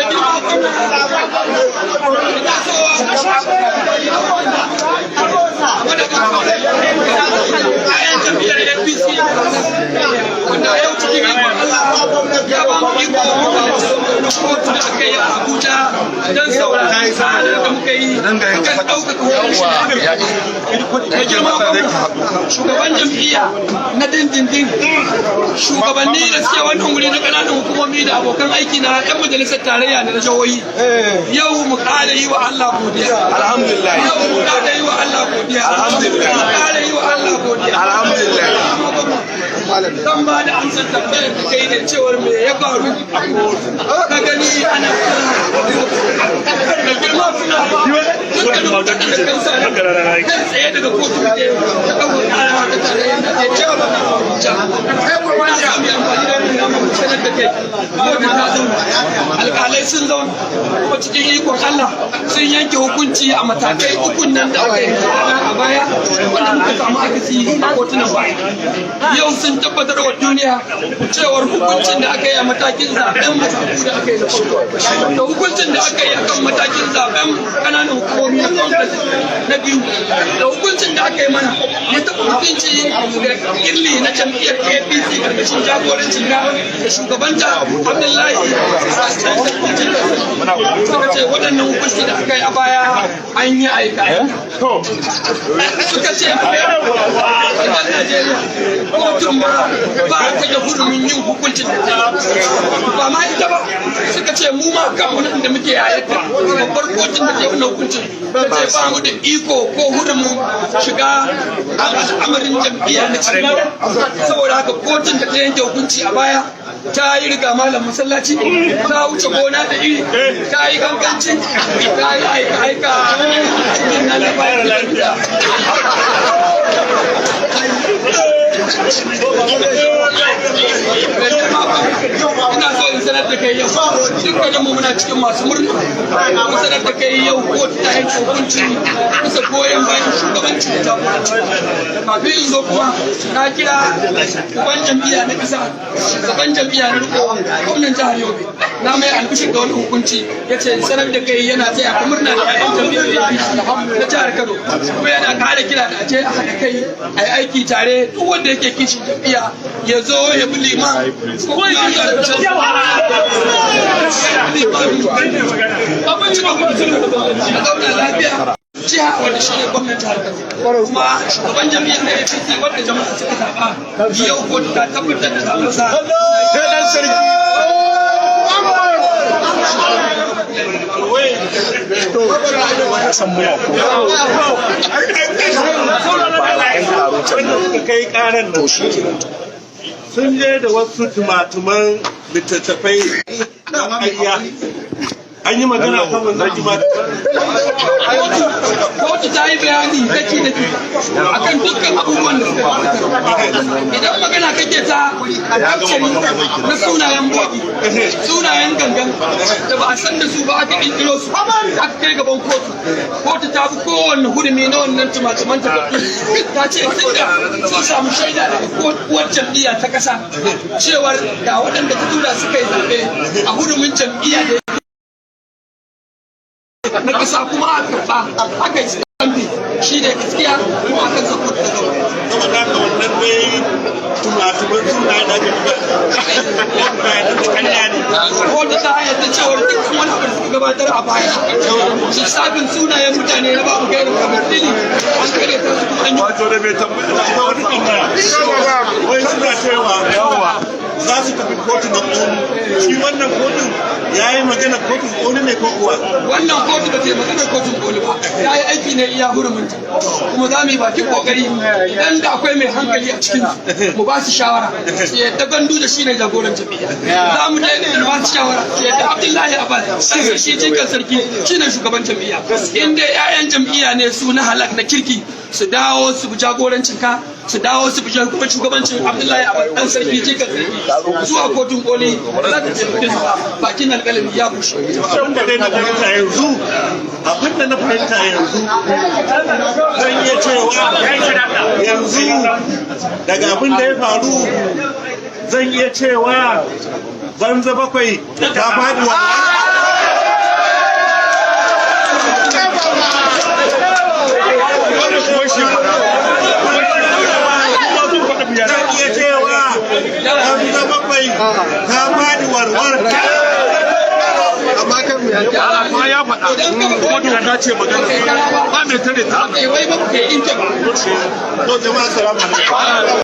Da girma gwamna, ina so a madadin 'ya'yan jam'iyyar APC, wanda yau cikin ikon Allah ya ba mu iko muka kotu da aka yi a Abuja don sauraron tsarin da muka yi kan ɗaukaka hukunci da aka yi. Da girma gwamna, shugaban jam'iyya na dindindin, shugabanni da suke wannan wuri na ƙananan hukumomi da abokan aiki na 'yan majalisar tarayya da na jihohi, yau mu ƙara yi wa Allah godiya. Alhamdulillah. Yau mu ƙara yi wa Allah godiya. Alhamdulillah. Mu ƙara yi wa Allah godiya. Alhamdulillah. Zan ba da amsar tambayar da kai da cewar me ya faru a kotu ka gani ana da girma suna dukkanin mutane da kansa kai tsaye daga kotu da ta ɗaukar ƙara ta tarayyar Najeriya na Abuja. Ina so mu yi amfani da wannan dama mu sanar da kai kotu ta zauna, alƙalai sun zauna, kuma cikin ikon Allah sun yanke hukunci a matakai ukun nan da aka yi a baya wanda muka samu akasi a kotunan baya. Yau sun tabbatar wa duniya cewar hukuncin da aka yi a matakin zaben mazaɓu da aka yi da farko, da hukuncin da aka yi akan matakin zaben ƙananan hukumomi na congress na biyu, da hukuncin da aka yi mana ya taɓa mutunci da illi na jam'iyyar APC karkashin jagorancin na da shugabanta Abdullahi, suka ce waɗannan hukunci da aka yi a baya an yi aika. Suka ce a Najeriya kotun ma ba ta da hurumin yin hukuncin da ta yi ba ma ita ba. Suka ce mu ma kanmu nan da muke yayata babbar kotun da ke wannan hukuncin, ta ce ba mu da iko ko hurumin shiga al'amarin jam'iyya na cikin. Saboda haka kotun da ta yanke hukunci a baya ta yi riga malam masallaci, ta wuce gona da iri, ta yi ganganci, ta yi aika aika cikin nan da bayan lafiya. Ina so in sanar da kai yau dukkanin mu muna cikin masu murna. Mun sanar da kai yau kotu ta yanke hukunci bisa goyon bayan shugabanci da jagoranci. Kafin in zo kuma na kira uban jam'iyya na kasa, shugaban jam'iyya na riko, gwamnan jihar Yobe, na mai albishir da wani hukunci. Ya ce sanar da kai yana taya ka murna da 'ya'yan jam'iyyar APC na jihar Kano, kuma yana kara kira da aje a haɗa kai a yi aiki tare. Duk wanda yake kishin jam'iyya ya zo ya bi liman ko kuma ya abinci ba kuma a zauna lafiya. Jiha wanda shi ne gwamnan jihar Kano kuma shugaban jam'iyyar na APC wanda jama'a suka zaɓa, yau kotu ta tabbatar da zaɓensa. Sai dan sarki. San muna ko ba yan karotan Wanda suka kai karan to nan shi kenan. Sun je da wasu tumatuman littattafai na ƙarya. An yi magana kan wannan tumatuman? Kotu ta yi bayani daki daki akan dukkan abubuwan da suka gabatar. Idan magana kake ta actually na sunayen bogi, sunayen gangan da ba a san da su ba aka kirkiro su aka kai gaban kotu, kotu ta bi kowanne hurumi na wannan tumatuman takardu. Ta ce tunda sun samu shaida daga uwar jam'iyya ta kasa cewar ga waɗanda ta tura suka yi zaɓe a hurumin jam'iyya da na ƙasa, kuma a karɓa aka yi stampi, shi ne gaskiya, kuma akan sa kotu ta zauna. Saboda haka wannan dai tumatuman sunaye da ake bayanan da ƙarya ne. Kotu ta yarda cewar dukkan wani abu da suka gabatar a baya, lissafin sunayen mutane na babu gairu kamar dili, an kare ta su kuma an yi Wato da mai tambaya. Akwai wata tambaya. Wai suna cewa yawa za su tafi kotu na koli. Shi wannan kotun ya yi magana kotun koli ne ko kuwa? Wannan kotu ba ta yi maganar kotun koli ba, ta yi aiki ne iya huruminta. Kuma za mu yi bakin kokari, idan da akwai mai hankali a cikin su, mu ba su shawara su yadda Gandu da shi ne jagoran jam'iyya. Za mu daina ba su shawara su yadda Abdullahi Abbas dan sarki jikan sarki shi ne shugaban jam'iyya. In dai 'ya'yan jam'iyya ne su na halak na kirki, su dawo su bi jagorancin ka, su dawo su bi shugabancin Abdullahi Abbas dan sarki jikan sarki. Zuwa kotun koli ba za ta taimake su ba, bakin alƙalami ya bushe. Abin da dai na fahimta yanzu, abin da na fahimta yanzu, zan iya cewa yanzu daga abin da ya faru zan iya cewa banza bakwai ta faɗi wannan. Ta bakwai ta faɗi warwar. Amma kan mu Amma ya faɗa kuma doka ce magana ba mai tare ta. Wai ba ku kai inke ba. To jama'a, salamu alaikum.